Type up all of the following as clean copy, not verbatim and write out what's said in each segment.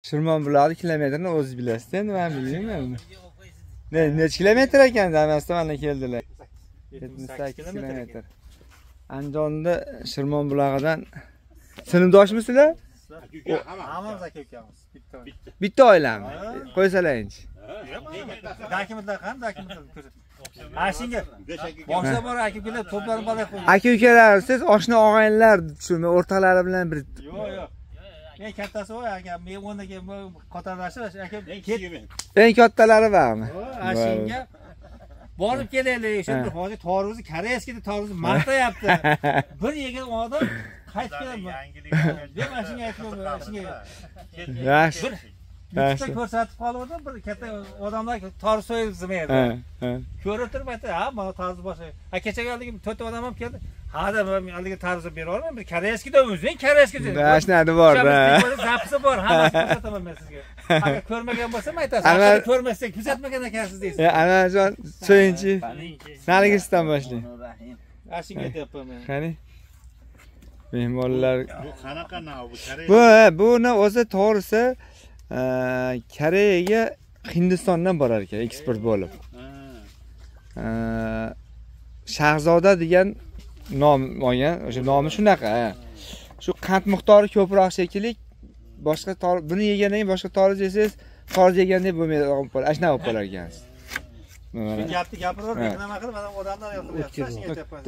Shirmon bulog'i kilometrini o'zingiz bilasiz, endi men bilmayman uni. Necha kilometr ekan Damasdan mana keldilar? 78 kilometr. Andijonda Shirmon bulog'idan sinfdoshmisizlar? Hammamiz aka ukamiz. Bitta. Bitta oilami? Qo'ysalayinchi. Dokumentlar qani, dokumentlar ko'rsat. Ha, shunga. Boshda bor aka ukalar to'planib bola qo'ydi. Aka ukalar, siz oshna og'aynilar shuni o'rtoqlari bilan bir. Yo'q, yo'q. Eng kattasi u aka, men o'ndan keyin qatorlashib aka ket. Eng kattalari bormi? Ha, shunga borib kelaylik. Shunda hozir torvuzi koreyskiyda torvuzi maqtayapti. Bir yegan odam qaytib keladi. Men mana shunga aytib, shunga. Yaxshi. Bitta ko'rsatib qoluvdim, bir katta odamlar torvuz so'yib zmaydi. Ko'rib turib aytdi, ha, mana torvuz boshqa. Ha, kecha haligi to'rtta odam ham keldi. Ha, da men haligi torvuzni bera olmayman, bir koreyskiyda o'zing koreyskiyda. Ashnadi bor-da. Zapisi bor, hammasini ko'rsataman men sizga. Agar ko'rmagan bo'lsam aytasiz. Agar ko'rmasak kuzatmagan ekansiz deysiz. Anajon, so'yinchi. Narigisidan boshlang. Ashunga aytyapman men. Qani? Mehmonlar bu qanaqa nav bu Koreya? Bu buni o'zi to'g'risi Koreyaga Hindistondan borar ekan eksport bo'lib. Shahzoda degan nom olgan, o'sha nomi shunaqa. Shu qand miqdori ko'proq shekilli, boshqa buni yegandan keyin boshqa toruz yesangiz, toruz yegandek bo'lmaydi, ashna bo'lib qolar ekansiz. Shu gapni gapiraverib, reklama qilib, mana odamlar yoqtirayapti, shunga aytyapman.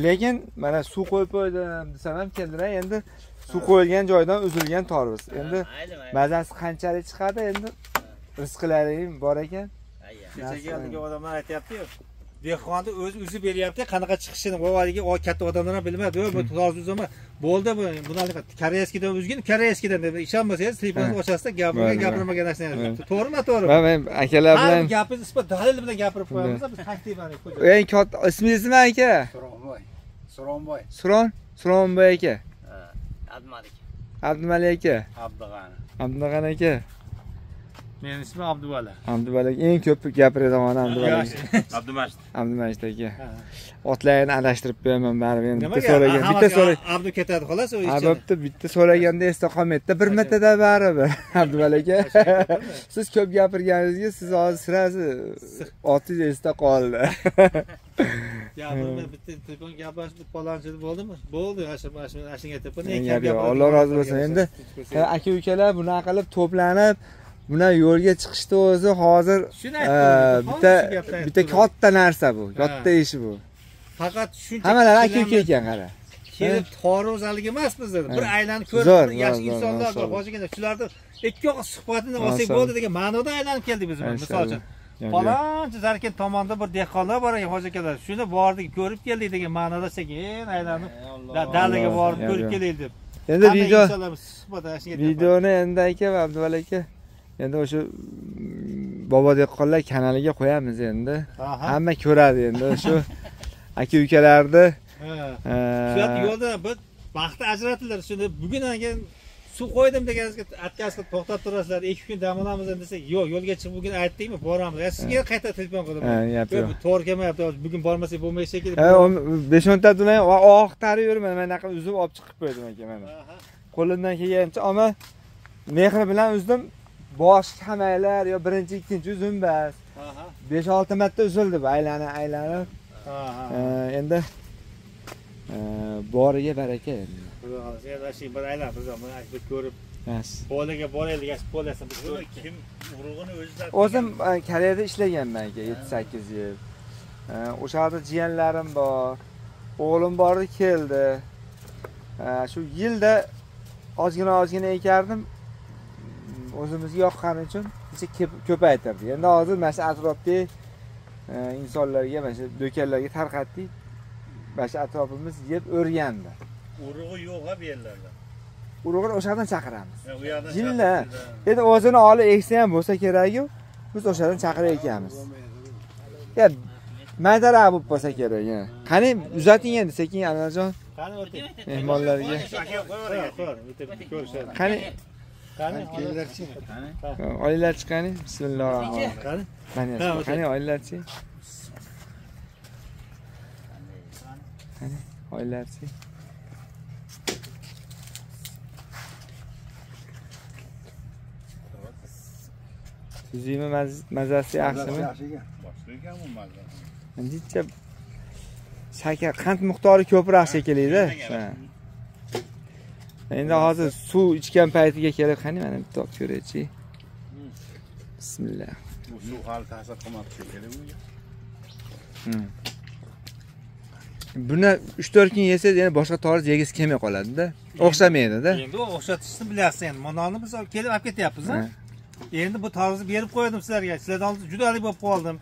Lekin mana suv qo'yib qo'ydim desam ham keldilar, endi suv qo'yilgan joydan uzilgan torvuz. Endi mazasi qanchalik chiqadi, endi rizqlaring bor ekan. Kechaga haligi odamlar aytayapti-yu, dehqonni o'zi uzib beryapti, qanaqa chiqishini haligi katta odamlar ham bilmaydi. Bu torvuz uzma bo'ldi, bu bundan koreyskiydan uzgin, koreyskiydan deb ishonmasangiz, telefonni ochasizda gapirmagan narsani. To'g'rimi, to'g'ri? Men akalar bilan gapingiz isbot dalil bilan gapirib qo'yamiz, biz taklifani qo'yamiz. Eng katta ismingiz nima aka? Suronboy. Suronboy. Suronboy aka. Abdumalik. Abdumalik aka. Abdug'ani. Abdug'ani aka. Mening ismim Abduvali. Abduvali eng ko'p gapiradigan Abduvali. Abdumajid. Abdumajid aka. Otlarni adashtirib qo'yaman baribir endi bitta so'ragan, bitta so'ragan Abdu ketadi xolos u ichida. Ha, bo'pti, bitta so'raganda esda qolmaydi. Bir martada baribir Abduvali aka. Siz ko'p gapirganingizga siz hozir sirasi otingiz esda qoldi. Gapirma, bitta telefon gaplashib palonchi bo'ldimi? Bo'ldi, ashunga aytyapman. Alloh rozi bo'lsin. Endi aka ukalar bunaqa qilib to'planib buna yo'lga chiqishdi o'zi hozir bitta katta narsa bu, katta ish bu. Faqat shuncha hammalari aka uka ekan qara. Kelib torvuz haligi emas bizda. Bir aylanib ko'rib, yaxshi insonlar bor, hozirgina shularni ikki og'iz suhbatini olsak bo'ldi degan ma'noda aylanib keldik biz. Misol uchun, palonchi Zarkent tomonda bir dehqonlar bor ekan, hoji akalar. Shuni bordik, ko'rib keldik degan ma'noda sekin aylanib dalaga borib ko'rib kelaylik deb. Endi videoni endi aka va Abduvali aka endi o'sha bobo dehqonlar kanaliga qo'yamiz endi. Hamma ko'radi endi shu aka ukalarni. Shu yo'lda bir vaqt ajratiladi. Shunda bugun aka suv qo'ydim deganingizga atkasi to'xtab turasizlar, 2 kun dam olamiz desak, yo'q, yo'lga chiqib bugun aytdikmi, boramiz. Ya sizga qayta telefon qildim. Yo'q, to'g'ri kelmayapti, bugun bormasak bo'lmaydi shekilli. 5-10 ta bilan oqtarib yurman, mana bunaqa uzib olib chiqib qo'ydim aka mana. Qo'limdan kelgancha, ammo mehr bilan uzdim. Bosh hamaylar yo birinchi, ikkinchi uzum bas. 5-6 marta uzildi bu aylanib. Endi boriga baraka endi. Xudo xolasa, endi shu bir aylanib biz ham bir ko'rib, polaga boraylik, polasini biz ko'rib. Kim urug'ini o'zi? O'zim Koreyada ishlaganman aka 7-8 yil. O'sha yerda jiyanlarim bor. O'g'lim bordi, keldi. Shu yilda ozgina ekardim. O'zimizga yoqqani uchun ko'paytirdik. Endi hozir mana shu atrofdagi insonlarga, mana shu do'konlarga tarqatdik. Mana shu atrofimiz yeb o'rgandi. Urug'i yo'q-a bu yerlarda. Urug'ini o'sha yerdan chaqiramiz. Yilla. Endi o'zini olib eksa ham bo'lsa kerak-ku, biz o'sha yerdan chaqirib ekamiz. Ya maydaroq bo'lib qolsa kerak. Qani uzating endi sekin Anvarjon. Qani o'ting. Mehmonlarga. Qani Qani kelinglarchi. Oilalarchi qani? Bismillahirrohmanirrohim. Qani? Qani, qani oilalarchi? Qani oilalarchi? Suzimi mazasi yaxshimi? Yaxshi ekan. Boshqa ekan bu mazasi. Ancha shakar, qand miqdori ko'proq shekilli-da. Endi hozir suv ichgan paytiga kelib, qani mana bitta olib ko'raychi. Bismillah. Bu suv hali ta'sir qilmabdi shekilli bunga. Buni 3-4 kun yesangiz yana boshqa tarvuz yegisi kelmay qoladi-da. O'xshamaydi-da. Endi o'xshatishni bilasiz endi. Manoni biz kelib olib ketyapmiz-a. Endi bu tarvuzni berib qo'ydim sizlarga. Sizlardan oldin juda alik bo'lib qoldim.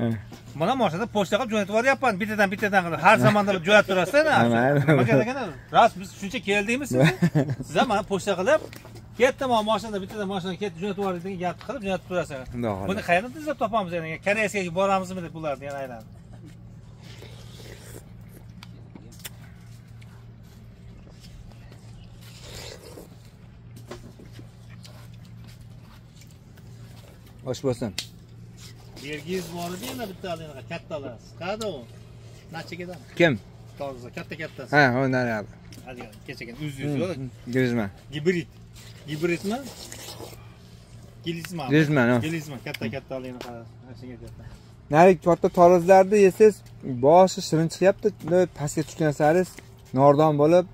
Mana mashinada pochta qilib jo'natib yuboryapman. Bittadan bittadan qilib har zamonda jo'natib turasiz-da. Nimaga deganda, rost biz shuncha keldikmi siz? Siz ham mana pochta qilib ketdim, mashinada bittadan mashina ketdi jo'natib yubordik degan gapni qilib jo'natib turasiz. Buni qayerdan izlab topamiz endi? Koreyskiga boramizmi deb bularni yana aylanib. Osh bo'lsin. Bergiz bor edi yana bitta anaqa kattalar. Qayerda u? Nachagadan? Kim? Toza, katta-kattasi. Ha, u naryoqda. Haligi kechagan 100 Grizman. Gibrid. Gibridmi? Gilizma. Gilizma, Gilizma, katta-katta haligi qarasi. Shunga katta. Nari katta tarvuzlarni yesangiz, boshi shirin chiqyapti, pastga tushgan sari nordon bo'lib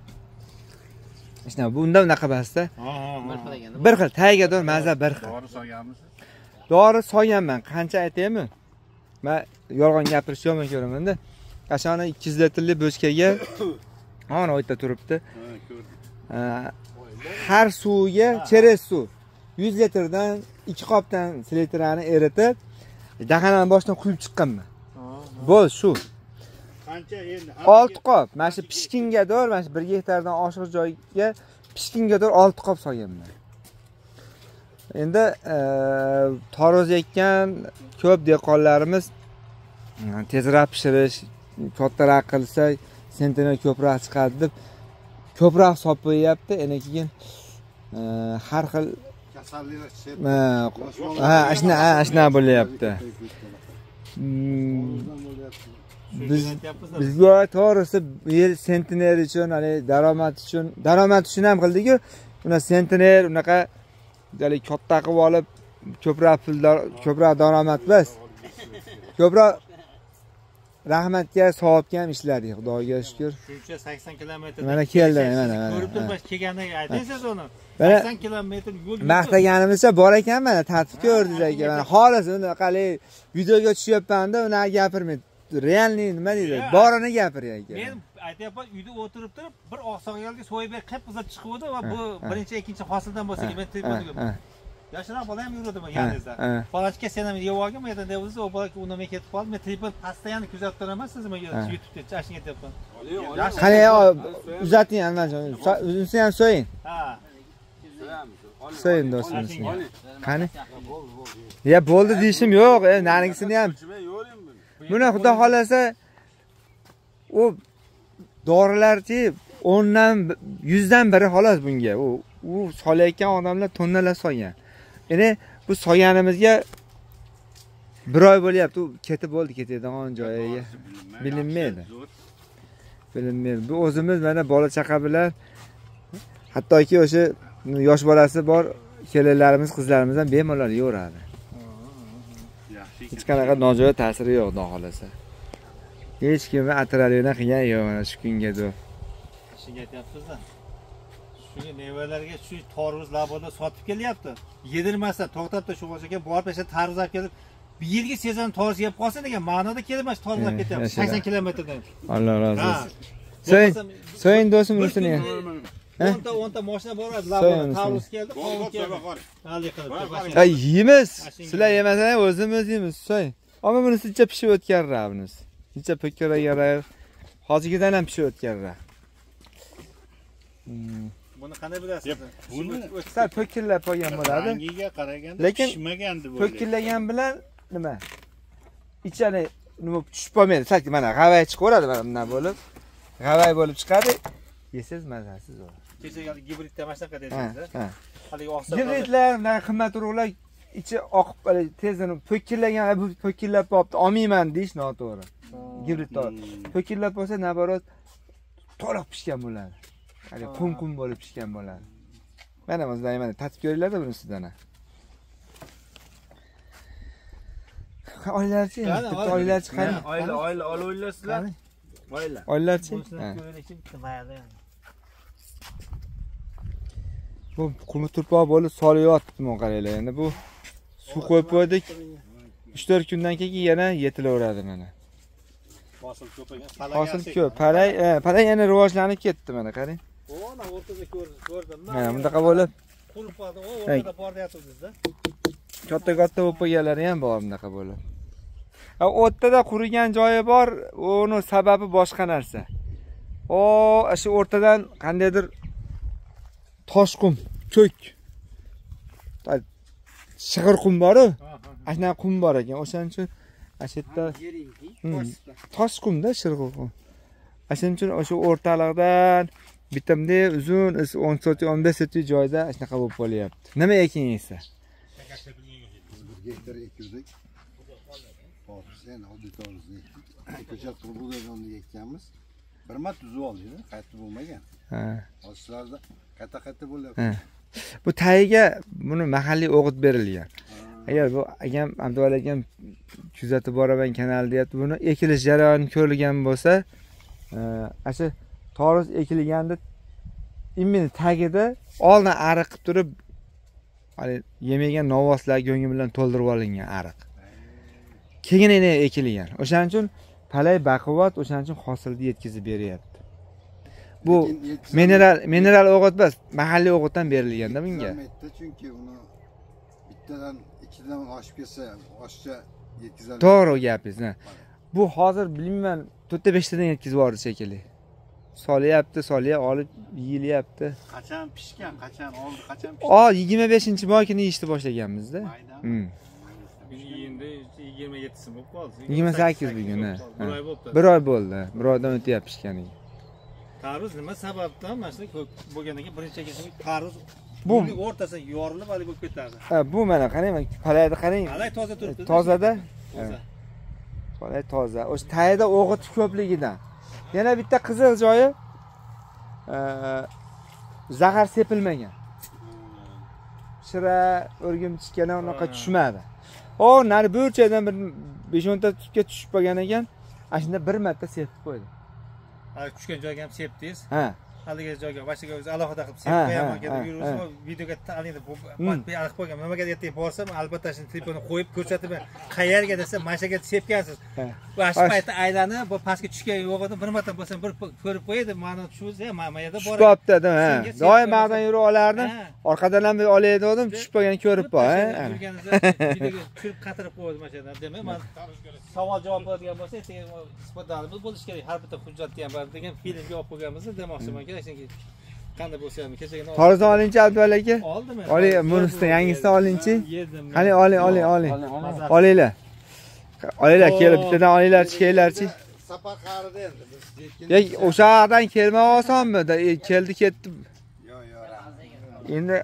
ishna bunda unaqa emasda. Bir xil tagiga to'g'ri maza bir xil. Dori solganmisiz? Dori solganman. Qancha aytaymi? Men yolg'on gapirishni yomon ko'raman-da. Qachon 200 litrli bochkaga ana u yerda turibdi. Har suvga cheres suv 100 litrdan 2 qopdan selitrani eritib, dahanani boshidan quyib chiqqanman. Bo'l shu. Qancha endi? 6 qop. Mana shu pishkinga to'g'ri, mana shu 1 gektardan oshiq joyga pishkinga to'g'ri 6 qop solganman. Endi tarvuz ekkan ko'p dehqonlarimiz tezroq pishirish, kattaroq qilsa sentner ko'proq chiqadi deb ko'proq solib qo'yyapti. Endi keyin har xil kasalliklar chiqyapti. Ha, ashna bo'lyapti. Bizga to'g'risi bu yil sentner uchun, hali daromad uchun, daromad uchun ham qildik-ku. Uni sentner unaqa hali katta qilib olib ko'proq pul, ko'proq daromad emas. Ko'proq rahmatga, savobga ham ishladik, Xudoga shukr. Shuncha 80 kilometr. Mana keldi, mana. Ko'rib turibsiz, kelganda ayting siz uni. 80 kilometr yo'l. Maqtaganimizcha bor ekan mana, tatib ko'rdingiz aka. Mana xolis uni qali videoga tushyapman-da, uni gapirmaydi. Realniy nima deydi? Borini gapiryapti aka. Men aytyapman, uyda o'tirib turib, bir oqsoqolga so'yib berib qip-qizil chiquvdi va bu birinchi, ikkinchi hosildan bo'lsa kerak, men telefonga. Yoshroq bola ham yuradi yaningizda. Bolachka sen ham yeb olgin, men deyapsiz, u bola unda men ketib qoldim. Men telefon постоянно kuzatib turaman, sizni men YouTube'da ashunga aytyapman. Qani uzating Anvarjon. Unisi ham so'ying. Ha. So'ying do'stimiz. Qani? Ya bo'ldi deyishim yo'q, narigisini ham. Buni Xudo xolasa u dorilarchi 10dan 100dan biri xolos bunga. U solayotgan odamlar tonnalab solgan. Endi bu solganimizga bir oy bo'lyapti, u ketib bo'ldi, ketadigan joyiga bilinmaydi. Bilinmaydi. Bu o'zimiz mana bola chaqa bilan, hattoki o'sha yosh bolasi bor kelinlarimiz, qizlarimiz ham bemalol yeveradi. Hech qanaqa nojo'ya ta'siri yo'q, Xudo xolasa. Hech kimni atralina qilgan yo'q mana shu kunga deb. Shunga aytyapsiz-da. Shunga mevalarga shu tarvuz laboda sotib kelyapti. Yedirmasdan to'xtab tur shu aka borib o'sha tarvuz olib kelib, bir yilgi sezon tarvuz yeb qolsin degan ma'noda kelib mana shu tarvuz olib ketyapti. 80 kilometrdan. Alloh rozi bo'lsin. So'ng, so'ng do'stim unisini. 10 ta 10 ta mashina boradi, laboda tarvuz keldi, qovun keldi. Hallik qilib. Ha, yeymiz. Sizlar yemasangiz o'zimiz yeymiz. So'ng. Ammo bunisi icha pishib o'tganroq bunisi. Icha po'kkiraganroq. Hozirgidan ham pishib o'tganroq. Buni qanday bilasiz? Buni sal po'killab qolgan bo'ladi. Rangiga qaraganda pishmagan deb o'ylayman. Po'killagan bilan nima? Ichani nima tushib qolmaydi. Sal mana g'avay chiqaveradi mana bundan bo'lib. G'avay bo'lib chiqadi. Yesangiz mazasiz bo'ladi. Kecha gibridda mana shunaqa dedingiz-a? Haligi oqsa. Gibridlar, bunaqa qimmat urug'lar ichi oqib tezdan po'killagan, bu po'killab qolibdi, olmayman deyish noto'g'ri. Gibrid po'killab bo'lsa, naborot to'liq pishgan bo'ladi. Hali qum-qum bo'lib pishgan bo'ladi. Mana o'zlaring mana tatib ko'ringlar-da bunisidan. Oilachi, bitta oilachi qani? Oila, oila, oilasizlar. Oila. Oilachi. Bu qumi turpoq bo'lib solilyapti, mana qaranglar. Endi bu suv qo'yib qo'ydik. 3-4 kundan keyin yana yetilaveradi mana. Hosil ko'paygan. Hosil ko'p. Palay, palay yana rivojlanib ketdi mana qarang. Ona o'rtada ko'rdim. Mana bundaqa bo'lib qurib qoldi. O o'rtada bor deyapsiz-da. Katta-katta bo'lib qolganlari ham bor bunaqa bo'lib. O'rtada qurigan joyi bor, uni sababi boshqa narsa. O, shu o'rtadan qandaydir tosh qum, ko'k. Shig'ir qum bor-ku. Ana qum bor ekan. O'shaning uchun ana shu yerda tosh qumda shig'ir qum. O'shaning uchun o'sha o'rtalikdan bitta bunday uzun 10 sotik, 15 sotik joyda shunaqa bo'lib qolyapti. Nima ekin esa? 1 gektar ekuvdik. Sen oddiy to'g'risini ekdik. Ko'chat qurib ekkanmiz. Bir marta tuzib oldik, qaytib bo'lmagan. Ha. Hozirlarda qayta-qayta bo'lyapti. Bu tagiga buni mahalliy o'g'it berilgan. Agar bu akam Abduvali akam kuzatib boraman kanal deyapti. Buni ekilish jarayoni ko'rilgan bo'lsa, ana tarvuz ekilganda imini tagida oldin ariq qilib turib, hali yemagan novvoslar go'ngi bilan to'ldirib olingan ariq. Keyin yana ekilgan. O'shaning uchun palay baquvvat, o'shaning uchun hosilni yetkazib beryapti. Bu mineral o'g'it emas, mahalliy o'g'itdan berilganda bunga. Chunki uni bittadan ikkidan oshib ketsa, oshcha yetkazadi. To'g'ri gapingiz. Bu hozir bilmayman, 4-5 tadan yetkazib yubordi shekilli. Solyapti, solya olib yeyilyapti. Qachon pishgan, qachon oldi, qachon pishdi? 25-moy kuni yeyishni boshlaganmiz-da. Endi 27si bo'lib qoldi. 28 bugun, ha. Bir oy bo'libdi. Bir oy bo'ldi. Bir oydan o'tyapti pishganiga. Tarvuz nima sababdan mana shu ko'k bo'lgandan keyin birinchi ekilishda tarvuz bu o'rtasi yorilib hali bo'lib ketadi. Ha, bu mana qarang, palayni qarang. Palay toza turibdi. Tozada? Toza. Palay toza. O'sha tagida o'g'it ko'pligidan. Yana bitta qiziq joyi zahar sepilmagan. Shira, o'rgimchikana unaqa tushmadi. O, nari burchakdan bir 5-10 ta tupga tushib qolgan ekan. Ana shunda bir marta sepib qo'ydi. Ha, tushgan joyga ham sepdingiz. Ha. Haligi joyga boshiga o'zi alohida qilib sepib qo'yaman deb yuribsiz, videoga haligi aniq qo'ygan. Nimaga ertaga borsam, albatta shuni telefonni qo'yib ko'rsatib, qayerga desa, mana shu yerga sepgansiz. Va shu paytda aylanib, bu pastga tushgan yo'q edi, bir marta bo'lsam bir ko'rib qo'ydi, mana tushibsiz, mana yerda bor. Tushibdi, ha. Doim ma'dan yurib olardim. Orqadan ham olay dedim, tushib qolgan ko'rib qo'y, ha. Videoga tushirib qatirib qo'ydi mana shu yerdan. Demak, men savol javob bo'ladigan bo'lsa, ertaga isbotlarimiz bo'lishi kerak. Har bitta hujjatni ham bor degan filmga olib qo'yganmiz, demoqchiman. Qanday bo'lsa ham kechagina Tarvuz olingchi Abduvali aka. Oldim. Oling, bunisidan yangisini olingchi. Qani oling, oling, oling. Olinglar. Olinglar, kelib bittadan olinglarchi, kelinglarchi. Safar qarida endi biz yetgan. O'sha yerdan kelma osonmi? Keldi, ketdi. Yo'q, yo'q. Endi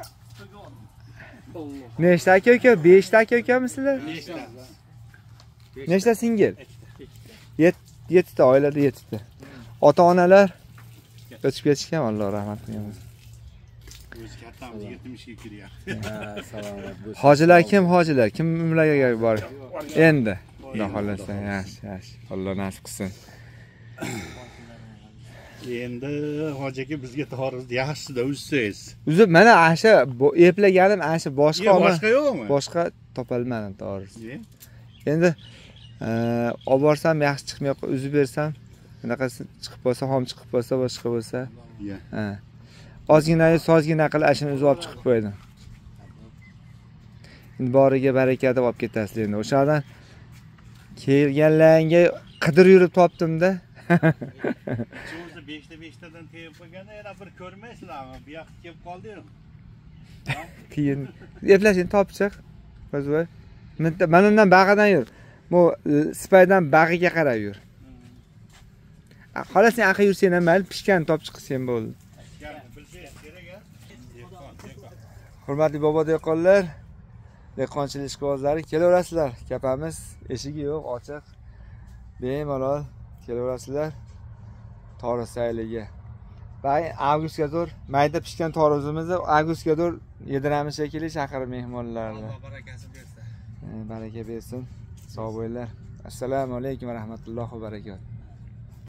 nechta aka uka? 5 ta aka ukamisizlar? 5 ta. Nechta singil? 7 ta, oilada 7 ta. Ota-onalar o'tib ketishgan, Alloh rahmat qilgan. O'zi kattamiz 70 ga kiryapti. Ha, salomat bo'lsin. Hojilar kim, hojilar? Kim umraga bor? Endi. Xudo xolasa, yaxshi, yaxshi. Alloh nasib qilsin. Endi hoji aka bizga tarvuz yaxshisida uzsangiz. Uzib mana ana eplaganim ana shu boshqa boshqa yo'qmi? Boshqa topolmadim tarvuz. Endi olib borsam yaxshi chiqmay uzib bersam, bunaqasi chiqib qolsa, xom chiqib qolsa, boshqa bo'lsa. Ha. Ozgina sozgina qilib ashuni uzib olib chiqib qo'ydim. Endi boriga baraka deb olib ketasizlar endi. O'shadan kelganlarga qidirib yurib topdim-da. O'zi 5 ta 5 tadan tegib qo'yganda yana bir ko'rmaysizlarmi? Bu yoqqa kelib qoldi-yu. Keyin eplashini topib chiq. O'zi mana undan bag'idan yur. Bu sipaydan bag'iga qarab yur. Xolos sen aql yursang ham mayli, pishgan topib chiqsang bo'ldi. Hurmatli bobo dehqonlar, dehqonchilik ishqibozlari, kelaverasizlar. Kapamiz eshigi yo'q, ochiq. Bemalol kelaverasizlar. Tarvuz sayliga. Va avgustga zo'r mayda pishgan tarvuzimizni avgustga zo'r yediramiz shekilli, chaqirib mehmonlarni. Alloh barakasini bersin. Baraka bersin. Sog' bo'linglar. Assalomu alaykum va rahmatullohi va barakatuh.